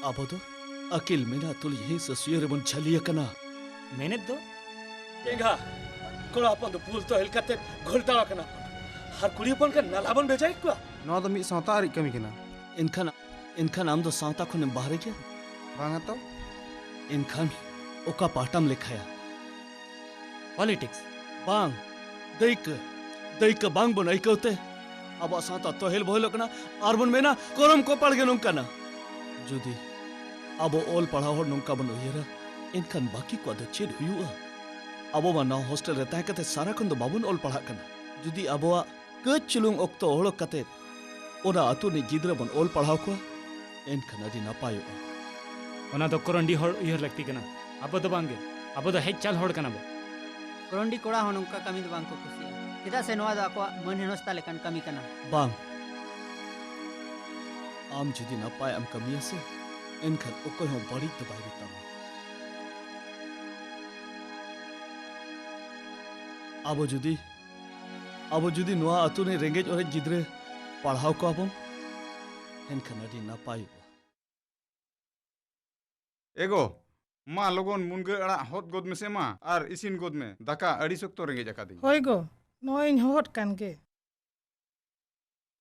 ᱟᱵᱚ ᱫᱚ ᱟᱹᱠᱤᱞ ᱢᱮᱱᱟᱜ ᱛᱩᱞᱩᱡ ᱦᱤᱸᱥ ᱥᱩᱭᱟᱹ ᱨᱮᱵᱚᱱ ᱡᱷᱟᱹᱞᱤ ᱟᱠᱟᱱᱟ᱾ ᱢᱮᱱᱮᱫ ᱫᱚ? ᱮᱸᱜᱟ, ᱠᱚᱲᱟ ᱦᱚᱯᱚᱱ ᱫᱚ ᱵᱩᱞ ᱛᱚᱦᱮᱞ ᱠᱟᱛᱮ ᱜᱷᱚᱞᱴᱟᱣ ᱟᱠᱟᱱᱟ ᱵᱚᱱ᱾ ᱟᱨ ᱠᱩᱲᱤ ᱦᱚᱯᱚᱱ ᱠᱷᱟᱱ ᱱᱟᱞᱦᱟ ᱵᱚᱱ ᱵᱷᱮᱡᱟᱭᱮᱫ ᱠᱚᱣᱟ᱾ ᱱᱚᱣᱟ ᱫᱚ ᱢᱤᱫ ᱥᱟᱶᱛᱟ ᱟᱹᱨᱤ ᱠᱟᱹᱢᱤ ᱠᱟᱱᱟ᱾ ᱮᱱᱠᱷᱟᱱ, ᱮᱱᱠᱷᱟᱱ ᱟᱢ ᱫᱚ ᱥᱟᱶᱛᱟ ᱠᱷᱚᱱᱮᱢ ᱵᱟᱦᱨᱮ ᱜᱮᱭᱟ? ᱵᱟᱝᱟ ᱛᱚ᱾ ᱮᱱᱠᱷᱟᱱ ᱚᱠᱟ ᱯᱟᱦᱴᱟᱢ ᱞᱮᱠᱷᱟᱭᱟ? ᱯᱚᱞᱤᱴᱤᱠᱥ᱾ ᱵᱟᱝ, ᱫᱟᱹᱭᱠᱟᱹ᱾ ᱫᱟᱹᱭᱠᱟᱹ ᱵᱟᱝ ᱵᱚᱱ ᱟᱹᱭᱠᱟᱹᱣ ᱛᱮ ᱟᱵᱚᱣᱟᱜ ᱥᱟᱶᱛᱟ ᱛᱚᱦᱮᱞ ᱵᱚᱦᱮᱞᱚᱜ ᱠᱟᱱᱟ ᱟᱨ ᱵᱚᱱ ᱢᱮᱱᱟ, "ᱠᱚᱨᱚᱢ ᱠᱚᱯᱟᱲ ᱜᱮ ᱱᱚᱝᱠᱟᱱᱟ᱾" ᱡᱩᱫᱤ ᱟᱵᱚ ᱚᱞ ᱯᱟᱲᱦᱟᱣ ᱦᱚᱲ ᱱᱚᱝᱠᱟ ᱵᱚᱱ ᱩᱭᱦᱟᱹᱨᱟ, ᱮᱱᱠᱷᱟᱱ ᱵᱟᱹᱠᱤ ᱠᱚᱣᱟᱜ ᱫᱚ ᱪᱮᱫ ᱦᱩᱭᱩᱜᱼᱟ? ᱟᱵᱚ ᱢᱟ ᱱᱚᱣᱟ ᱦᱳᱥᱴᱮᱞ ᱨᱮ ᱛᱟᱦᱮᱸ ᱠᱟᱛᱮ ᱥᱟᱨᱟ ᱠᱷᱚᱱ ᱫᱚ ᱵᱟᱵᱚᱱ ᱚᱞ ᱯᱟᱲᱦᱟᱜ ᱠᱟᱱᱟ᱾ ᱡᱩᱫᱤ ᱟᱵᱚᱣᱟᱜ ᱠᱟᱹᱡ ᱪᱩᱞᱩᱝ ᱚᱠᱛᱚ ᱚᱲᱚᱠ ᱠᱟᱛᱮ ᱚᱱᱟ ᱟᱹᱛᱩ ᱨᱤᱱᱤᱡ ᱜᱤᱫᱽᱨᱟᱹ ᱵᱚᱱ ᱚᱞ ᱯᱟᱲᱦᱟᱣ ᱠᱚᱣᱟ, ᱮᱱᱠᱷᱟᱱ ᱟᱹᱰᱤ ᱱᱟᱯᱟᱭᱚᱜᱼᱟ᱾ ᱚᱱᱟ ᱫᱚ ᱠᱚᱨᱚᱱᱰᱤ ᱦᱚᱲ ᱩᱭᱦᱟᱹᱨ ᱞᱟᱹᱠᱛᱤ ᱠᱟᱱᱟ, ᱟᱵᱚ ᱫᱚ ᱵᱟᱝ ᱜᱮ᱾ ᱟᱵᱚ ᱫᱚ ᱦᱮᱡ ᱪᱟᱞ ᱦᱚᱲ ᱠᱟᱱᱟ ᱵᱚ᱾ ᱠᱚᱨᱚᱱᱰᱤ ᱠᱚᱲᱟ ᱦᱚᱸ ᱱᱚᱝᱠᱟ ᱠᱟᱹᱢᱤ ᱫᱚ ᱵᱟᱝ ᱠᱚ ᱠᱩᱥᱤᱭᱟᱜᱼᱟ, ᱪᱮᱫᱟᱜ ᱥᱮ ᱱᱚᱣᱟ ᱫᱚ ᱟᱠᱚᱣᱟᱜ ᱢᱟᱹᱱ ᱦᱮᱱᱚᱥᱛᱟ ᱞᱮᱠᱟᱱ ᱠᱟᱹᱢᱤ ᱠᱟᱱᱟ᱾ ᱵᱟᱝ, ᱟᱢ ᱡᱩᱫᱤ ᱱᱟᱯᱟᱭ ᱮᱢ ᱠᱟᱹᱢᱤᱭᱟ ᱥᱮ, ᱮᱱᱠᱷᱟᱱ ᱚᱠᱚᱭ ᱦᱚᱸ ᱵᱟᱹᱲᱤᱡ ᱫᱚ ᱵᱟᱭ ᱢᱮᱛᱟᱢᱟ᱾ ᱟᱵᱚ ᱡᱩᱫᱤ, ᱟᱵᱚ ᱡᱩᱫᱤ ᱱᱚᱣᱟ ᱟᱹᱛᱩ ᱨᱮᱱ ᱨᱮᱸᱜᱮᱡ ᱚᱨᱮᱡ ᱜᱤᱫᱽᱨᱟᱹ ᱯᱟᱲᱦᱟᱣ ᱠᱚᱣᱟ ᱵᱚᱱ, ᱮᱱᱠᱷᱟᱱ ᱟᱹᱰᱤ ᱱᱟᱯᱟᱭᱚᱜᱼᱟ᱾ ᱮ ᱜᱚ, ᱢᱟ ᱞᱚᱜᱚᱱ ᱢᱩᱱᱜᱟᱹ ᱟᱲᱟᱜ ᱦᱚᱫ ᱜᱚᱫ ᱢᱮᱥᱮ ᱢᱟ, ᱟᱨ ᱤᱥᱤᱱ ᱜᱚᱫ ᱢᱮ᱾ ᱫᱟᱠᱟ ᱟᱹᱰᱤ ᱥᱚᱠᱛᱚ ᱨᱮᱸᱜᱮᱡ ᱟᱠᱟᱫᱤᱧᱟ᱾ ᱦᱳᱭ ᱜᱚ, ᱱᱚᱜᱼᱚᱭ ᱤᱧ ᱦᱚᱦᱚᱫ ᱠᱟᱱ ᱜᱮ᱾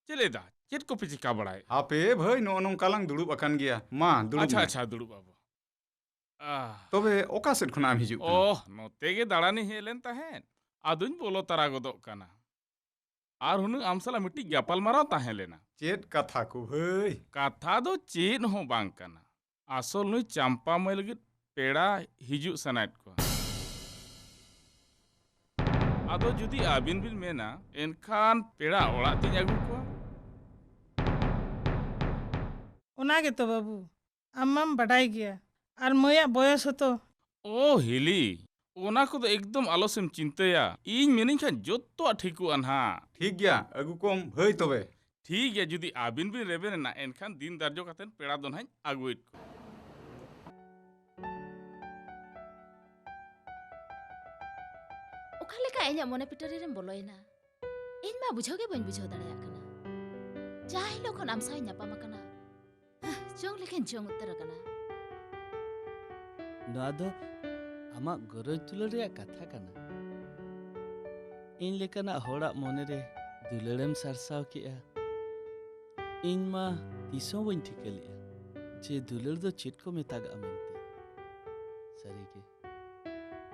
ᱪᱮᱫ ᱞᱟᱹᱭᱫᱟ? ᱪᱮᱫ ᱠᱚᱯᱮ ᱪᱤᱠᱟ ᱵᱟᱲᱟᱭᱮᱫ? ᱦᱟᱯᱮ ᱵᱷᱟᱹᱭ, ᱱᱚᱜᱼᱚ ᱱᱚᱝᱠᱟ ᱞᱟᱝ ᱫᱩᱲᱩᱵ ᱟᱠᱟᱱ ᱜᱮᱭᱟ᱾ ᱢᱟ, ᱫᱩᱲᱩᱵ ᱟᱪᱪᱷᱟ, ᱢᱮ᱾ ᱟᱪᱪᱷᱟ, ᱫᱩᱲᱩᱵ ᱟᱵᱚ᱾ ᱟᱦ᱾ ᱛᱚᱵᱮ ᱚᱠᱟ ᱥᱮᱫ ᱠᱷᱚᱱᱟᱜ ᱮᱢ ᱦᱤᱡᱩᱜ ᱠᱟᱱᱟ? ᱚᱦ, ᱱᱚᱛᱮ ᱜᱮ ᱫᱟᱬᱟᱱᱤᱧ ᱦᱮᱡ ᱞᱮᱱ ᱛᱟᱦᱮᱸᱫ᱾ ᱟᱫᱚᱧ ᱵᱚᱞᱚ ᱛᱟᱨᱟ ᱜᱚᱫᱚᱜ ᱠᱟᱱᱟ᱾ ᱟᱨ ᱦᱩᱱᱟᱹᱝ ᱟᱢ ᱥᱟᱞᱟᱜ ᱢᱤᱫᱴᱤᱡ ᱜᱟᱯᱟᱞ ᱢᱟᱨᱟᱣ ᱛᱟᱦᱮᱸ ᱞᱮᱱᱟ᱾ ᱪᱮᱫ ᱠᱟᱛᱷᱟ ᱠᱚ ᱵᱷᱟᱹᱭ? ᱠᱟᱛᱷᱟ ᱫᱚ ᱪᱮᱫ ᱦᱚᱸ ᱵᱟᱝ ᱠᱟᱱᱟ᱾ ᱟᱥᱚᱞ ᱱᱩᱭ ᱪᱟᱢᱯᱟ ᱢᱟᱹᱭ ᱞᱟᱹᱜᱤᱫ ᱯᱮᱲᱟ ᱦᱤᱡᱩᱜ ᱥᱟᱱᱟᱭᱮᱫ ᱠᱚᱣᱟ᱾ ᱟᱫᱚ ᱡᱩᱫᱤ ᱟᱹᱵᱤᱱ ᱵᱤᱱ ᱢᱮᱱᱟ, ᱮᱱᱠᱷᱟᱱ ᱯᱮᱲᱟ ᱚᱲᱟᱜ ᱛᱤᱧ ᱟᱹᱜᱩ ᱠᱚᱣᱟ᱾ ᱚᱱᱟ ᱜᱮᱛᱚ ᱵᱟᱹᱵᱩ, ᱟᱢ ᱢᱟᱢ ᱵᱟᱰᱟᱭ ᱜᱮᱭᱟ, ᱟᱨ ᱢᱟᱹᱭᱟᱜ ᱵᱚᱭᱚᱥ ᱦᱚᱸᱛᱚ᱾ ᱳ ᱦᱤᱞᱤ, ᱚᱱᱟ ᱠᱚᱫᱚ ᱮᱠᱫᱚᱢ ᱟᱞᱚᱥᱮᱢ ᱪᱤᱱᱛᱟᱹᱭᱟ, ᱤᱧ ᱢᱮᱱᱟᱹᱧ ᱠᱷᱟᱱ ᱡᱚᱛᱚᱣᱟᱜ ᱴᱷᱤᱠᱚᱜᱼᱟ ᱱᱟᱦᱟᱜ᱾ ᱴᱷᱤᱠ ᱜᱮᱭᱟ, ᱟᱹᱜᱩ ᱠᱚᱢ ᱵᱷᱟᱹᱭ ᱛᱚᱵᱮ᱾ ᱴᱷᱤᱠ ᱜᱮᱭᱟ, ᱡᱩᱫᱤ ᱟᱹᱵᱤᱱ ᱵᱤᱱ ᱨᱮᱵᱮᱱ ᱮᱱᱟ, ᱮᱱᱠᱷᱟᱱ ᱫᱤᱱ ᱫᱟᱨᱡᱚ ᱠᱟᱛᱮᱱ ᱯᱮᱲᱟ ᱫᱚ ᱱᱟᱦᱟᱜ ᱟᱹᱜᱩᱭᱮᱫ ᱠᱚᱣᱟ᱾ ᱚᱠᱟ ᱞᱮᱠᱟ ᱤᱧᱟᱜ ᱢᱚᱱᱮ ᱯᱤᱴᱟᱹᱨᱤ ᱨᱮᱢ ᱵᱚᱞᱚᱭᱮᱱᱟ? ᱤᱧ ᱢᱟ ᱵᱩᱡᱷᱟᱹᱣ ᱜᱮ ᱵᱟᱹᱧ ᱵᱩᱡᱷᱟᱹᱣ ᱫᱟᱲᱮᱭᱟᱜ ᱠᱟᱱᱟ᱾ ᱡᱟᱦᱟᱸ ᱦᱤᱞᱳᱜ ᱠᱷᱚᱱ ᱟᱢ ᱥᱟᱶ ᱤᱧ ᱧᱟᱯᱟᱢ ᱟᱠᱟᱱᱟ, ᱦᱟᱸ, ᱪᱚᱝ ᱞᱮᱠᱟᱧ ᱪᱚᱝ ᱩᱛᱟᱹᱨ ᱟᱠᱟᱱᱟ᱾ ᱱᱚᱣᱟ ᱫᱚ ᱟᱢᱟᱜ ᱜᱚᱨᱚᱡᱽ ᱫᱩᱞᱟᱹᱲ ᱨᱮᱭᱟᱜ ᱠᱟᱛᱷᱟ ᱠᱟᱱᱟ᱾ ᱤᱧ ᱞᱮᱠᱟᱱᱟᱜ ᱦᱚᱲᱟᱜ ᱢᱚᱱᱮᱨᱮ ᱫᱩᱞᱟᱹᱲᱮᱢ ᱥᱟᱨᱥᱟᱣ ᱠᱮᱜᱼᱟ᱾ ᱤᱧ ᱢᱟ ᱛᱤᱥᱦᱚᱸ ᱵᱟᱹᱧ ᱴᱷᱤᱠᱟᱹ ᱞᱮᱜᱼᱟ ᱡᱮ ᱫᱩᱞᱟᱹᱲ ᱫᱚ ᱪᱮᱫ ᱠᱚ ᱢᱮᱛᱟᱜᱟᱜᱼᱟ ᱢᱮᱱᱛᱮ᱾ ᱥᱟᱹᱨᱤᱜᱮ,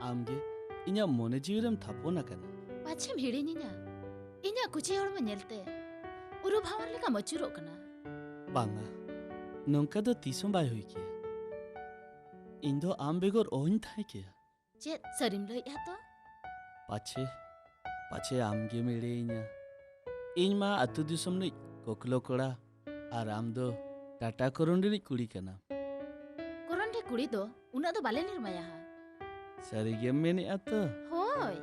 ᱟᱢᱜᱮ ᱤᱧᱟᱜ ᱢᱚᱱᱮ ᱡᱤᱣᱤ ᱨᱮᱢ ᱛᱷᱟᱯᱚᱱ ᱟᱠᱟᱱᱟ᱾ ᱯᱟᱪᱷᱮᱢ ᱦᱤᱲᱤᱧᱤᱧᱟ? ᱤᱧᱟᱜ ᱠᱩᱪᱤ ᱦᱚᱲᱢᱚ ᱧᱮᱞᱛᱮ ᱩᱨᱩ ᱵᱷᱟᱶᱟᱱ ᱞᱮᱠᱟᱢ ᱟᱹᱪᱩᱨᱚᱜ ᱠᱟᱱᱟ᱾ ᱵᱟᱝᱟ, ᱱᱚᱝᱠᱟ ᱫᱚ ᱛᱤᱥ ᱦᱚᱸ ᱵᱟᱭ ᱦᱩᱭ ᱠᱮᱭᱟ᱾ ᱤᱧ ᱫᱚ ᱟᱢ ᱵᱮᱜᱚᱨ ᱚᱦᱚᱧ ᱛᱟᱦᱮᱸ ᱠᱮᱭᱟ᱾ ᱪᱮᱫ ᱥᱟᱹᱨᱤᱢ ᱞᱟᱹᱭᱮᱜᱼᱟ ᱛᱚ? ᱯᱟᱪᱷᱮ, ᱯᱟᱪᱷᱮ ᱟᱢ ᱜᱮᱢ ᱮᱲᱮᱭᱤᱧᱟ᱾ ᱤᱧ ᱢᱟ ᱟᱹᱛᱩ ᱫᱤᱥᱚᱢ ᱨᱤᱱᱤᱡ ᱠᱚᱠᱞᱚ ᱠᱚᱲᱟ, ᱟᱨ ᱟᱢ ᱫᱚ ᱴᱟᱴᱟ ᱠᱚᱨᱚᱱᱰᱤ ᱨᱤᱱᱤᱡ ᱠᱩᱲᱤ ᱠᱟᱱᱟᱢ᱾ ᱠᱚᱨᱚᱱᱰᱤ ᱠᱩᱲᱤ ᱫᱚ ᱩᱱᱟᱹᱜ ᱫᱚ ᱵᱟᱞᱮ ᱱᱤᱨᱢᱟᱭᱟ ᱦᱟᱸᱜ᱾ ᱥᱟᱹᱨᱤ ᱜᱮᱢ ᱢᱮᱱᱮᱜᱼᱟ ᱛᱚ? ᱦᱳᱭ᱾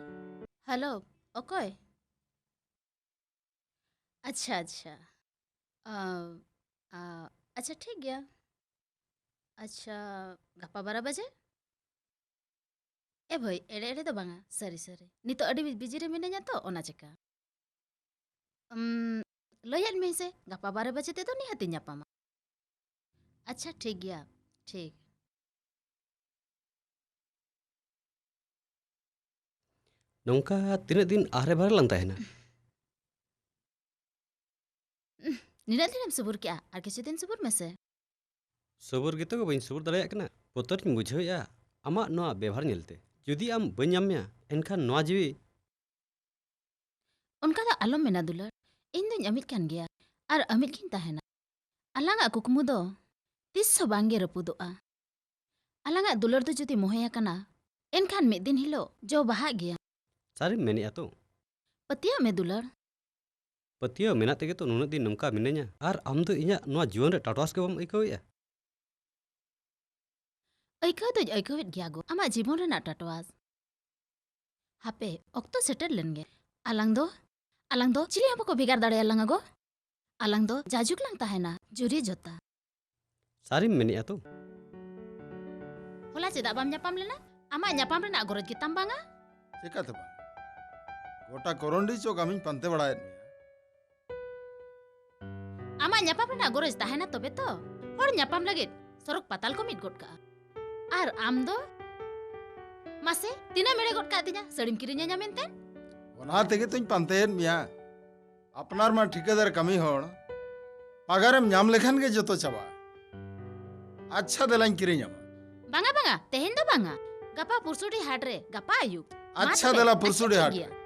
ᱦᱮᱞᱳ, ᱚᱠᱚᱭ? ᱟᱪᱪᱷᱟ, ᱟᱪᱪᱷᱟ᱾ ᱟ, ᱟ, ᱟᱪᱪᱷᱟ, ᱴᱷᱤᱠ ᱜᱮᱭᱟ᱾ ᱟᱪᱪᱷᱟ, ᱜᱟᱯᱟ ᱵᱟᱨᱚ ᱵᱟᱡᱮ? ᱮ ᱵᱷᱟᱹᱭ, ᱮᱲᱮ ᱮᱲᱮ ᱫᱚ ᱵᱟᱝᱟ, ᱥᱟᱹᱨᱤ ᱥᱟᱹᱨᱤ᱾ ᱱᱤᱛᱚᱜ ᱟᱹᱰᱤ ᱵᱤᱡᱤ ᱨᱮ ᱢᱤᱱᱟᱹᱧᱟ ᱛᱚ, ᱚᱱᱟ ᱪᱮᱠᱟ᱾ ᱩᱢ, ᱞᱟᱹᱭᱟᱫ ᱢᱮᱭᱟᱹᱧ ᱥᱮ, ᱜᱟᱯᱟ ᱵᱟᱨᱚ ᱵᱟᱡᱮ ᱛᱮᱫᱚ ᱱᱤᱦᱟᱹᱛᱤᱧ ᱧᱟᱯᱟᱢᱟ᱾ ᱟᱪᱪᱷᱟ, ᱴᱷᱤᱠ ᱜᱮᱭᱟ, ᱴᱷᱤᱠ᱾ ᱱᱚᱝᱠᱟ ᱛᱤᱱᱟᱹᱜ ᱫᱤᱱ ᱟᱦᱨᱮ ᱵᱟᱦᱨᱮ ᱞᱟᱝ ᱛᱟᱦᱮᱱᱟ? ᱩᱦ, ᱱᱤᱱᱟᱹᱜ ᱫᱤᱱᱮᱢ ᱥᱩᱵᱩᱨ ᱠᱮᱜᱼᱟ, ᱟᱨ ᱠᱤᱪᱷᱩ ᱫᱤᱱ ᱥᱩᱵᱩᱨ ᱢᱮᱥᱮ᱾ ᱥᱩᱵᱩᱨ ᱜᱮᱛᱚ ᱵᱟᱹᱧ ᱥᱩᱵᱩᱨ ᱫᱟᱲᱮᱭᱟᱜ ᱠᱟᱱᱟ, ᱵᱚᱛᱚᱨᱤᱧ ᱵᱩᱡᱷᱟᱹᱣᱮᱫᱼᱟ ᱟᱢᱟᱜ ᱱᱚᱣᱟ ᱵᱮᱵᱷᱟᱨ ᱧᱮᱞᱛᱮ᱾ ᱡᱩᱫᱤ ᱟᱢ ᱵᱟᱹᱧ ᱧᱟᱢ ᱢᱮᱭᱟ, ᱮᱱᱠᱷᱟᱱ ᱱᱚᱣᱟ ᱡᱤᱣᱤ᱾ ᱚᱱᱠᱟ ᱫᱚ ᱟᱞᱚᱢ ᱢᱮᱱᱟ ᱫᱩᱞᱟᱹᱲ, ᱤᱧ ᱫᱚᱧ ᱟᱢᱤᱡ ᱠᱟᱱ ᱜᱮᱭᱟ, ᱟᱨ ᱟᱢᱤᱡ ᱜᱤᱧ ᱛᱟᱦᱮᱱᱟ᱾ ᱟᱞᱟᱝᱟᱜ ᱠᱩᱠᱢᱩ ᱫᱚ ᱛᱤᱥ ᱦᱚᱸ ᱵᱟᱝᱜᱮ ᱨᱟᱹᱯᱩᱫᱚᱜᱼᱟ᱾ ᱟᱞᱟᱝᱟᱜ ᱫᱩᱞᱟᱹᱲ ᱫᱚ ᱡᱩᱫᱤ ᱢᱚᱦᱮ ᱟᱠᱟᱱᱟ, ᱮᱱᱠᱷᱟᱱ ᱢᱤᱫ ᱫᱤᱱ ᱦᱤᱞᱳᱜ ᱡᱚ ᱵᱟᱦᱟᱜ ᱜᱮᱭᱟ᱾ ᱥᱟᱹᱨᱤᱢ ᱢᱮᱱᱮᱫᱼᱟ ᱛᱚ? ᱯᱟᱹᱛᱭᱟᱹᱜ ᱢᱮ ᱫᱩᱞᱟᱹᱲ᱾ ᱯᱟᱹᱛᱭᱟᱹᱣ ᱢᱮᱱᱟᱜ ᱛᱮᱜᱮ ᱛᱚ ᱱᱩᱱᱟᱹᱜ ᱫᱤᱱ ᱱᱚᱝᱠᱟ ᱢᱤᱱᱟᱹᱧᱟ᱾ ᱟᱨ ᱟᱢ ᱫᱚ ᱤᱧᱟᱹᱜ ᱱᱚᱣᱟ ᱡᱩᱣᱟᱹᱱ ᱨᱮ ᱴᱟᱴᱣᱟᱥ ᱜᱮ ᱵᱟᱢ ᱟᱹᱭᱠᱟᱹᱣᱮᱫᱼᱟ? ᱟᱹᱭᱠᱟᱹᱣ ᱫᱚᱧ ᱟᱹᱭᱠᱟᱹᱣᱮᱫ ᱜᱮᱭᱟ ᱜᱚ, ᱟᱢᱟᱜ ᱡᱤᱵᱚᱱ ᱨᱮᱱᱟᱜ ᱴᱟᱴᱣᱟᱥ᱾ ᱦᱟᱯᱮ, ᱚᱠᱛᱚ ᱥᱮᱴᱮᱨ ᱞᱮᱱ ᱜᱮ᱾ ᱟᱞᱟᱝ ᱫᱚ, ᱟᱞᱟᱝ ᱫᱚ ᱪᱤᱞᱤ ᱦᱚᱸ ᱵᱟᱠᱚ ᱵᱷᱮᱜᱟᱨ ᱫᱟᱲᱮᱭᱟᱞᱟᱝᱟ ᱜᱚ᱾ ᱟᱞᱟᱝ ᱫᱚ ᱡᱟᱡᱩᱜᱽ ᱞᱟᱝ ᱛᱟᱦᱮᱱᱟ, ᱡᱩᱨᱤ ᱡᱚᱛᱟ᱾ ᱥᱟᱹᱨᱤᱢ ᱢᱮᱱᱮᱫᱼᱟ ᱛᱚ? ᱦᱚᱞᱟ ᱪᱮᱫᱟᱜ ᱵᱟᱢ ᱧᱟᱯᱟᱢ ᱞᱮᱱᱟ? ᱟᱢᱟᱜ ᱧᱟᱯᱟᱢ ᱨᱮᱱᱟᱜ ᱜᱚᱨᱚᱡᱽ ᱜᱮᱛᱟᱢ ᱵᱟᱝᱟ? ᱪᱮᱠᱟᱛᱮ ᱵᱟᱝ? ᱜᱚᱴᱟ ᱠᱚᱨᱚᱱᱰᱤ ᱪᱚᱠ ᱟᱢᱤᱧ ᱯᱟᱱᱛᱮ ᱵᱟᱲᱟᱭᱮᱫ ᱢᱮᱭᱟ᱾ ᱟᱢᱟᱜ ᱧᱟᱯᱟᱢ ᱨᱮᱱᱟᱜ ᱜᱚᱨᱚᱡᱽ ᱛᱟᱦᱮᱱᱟ ᱛᱚᱵᱮ ᱛᱚ᱾ ᱦᱚᱲ ᱧᱟᱯᱟᱢ ᱞᱟᱹᱜᱤᱫ ᱥᱚᱨᱚᱜ ᱯᱟᱛᱟᱞ ᱠᱚ ᱢᱤᱫ ᱜᱚᱫ ᱠᱟᱜᱼᱟ᱾ ᱟᱨ ᱟᱢ ᱫᱚ? ᱢᱟᱥᱮ, ᱛᱤᱱᱟᱹᱜ ᱮᱢ ᱮᱲᱮ ᱜᱚᱫ ᱠᱟᱜ ᱛᱤᱧᱟ ᱥᱟᱹᱲᱤᱢ ᱠᱤᱨᱤᱧ ᱟᱹᱧᱟ ᱢᱮᱱᱛᱮ? ᱚᱱᱟ ᱛᱮᱜᱮ ᱛᱚᱧ ᱯᱟᱱᱛᱮᱭᱮᱫ ᱢᱮᱭᱟ᱾ ᱟᱯᱱᱟᱨ ᱢᱟ ᱴᱷᱤᱠᱟᱹᱫᱟᱨ ᱠᱟᱹᱢᱤ ᱦᱚᱲ᱾ ᱯᱟᱜᱟᱨᱮᱢ ᱧᱟᱢ ᱞᱮᱠᱷᱟᱱ ᱜᱮ ᱡᱚᱛᱚ ᱪᱟᱵᱟᱜᱼᱟ᱾ ᱟᱪᱪᱷᱟ, ᱫᱮᱞᱟᱧ ᱠᱤᱨᱤᱧ ᱟᱢᱟ᱾ ᱵᱟᱝᱟ, ᱵᱟᱝᱟ, ᱛᱮᱦᱮᱧ ᱫᱚ ᱵᱟᱝᱟ᱾ ᱜᱟᱯᱟ ᱯᱩᱨᱥᱩᱰᱤ ᱦᱟᱴ ᱨᱮ, ᱜᱟᱯᱟ ᱟᱹᱭᱩᱵ᱾ ᱢᱟ ᱟᱪᱪᱷᱟ, ᱛᱚᱵᱮ, ᱫᱮᱞᱟ ᱯᱩᱨᱥᱩᱰᱤ ᱟᱹᱪᱩᱨᱚᱜ ᱦᱟᱴ ᱜᱮᱭᱟ᱾ ᱨᱮ᱾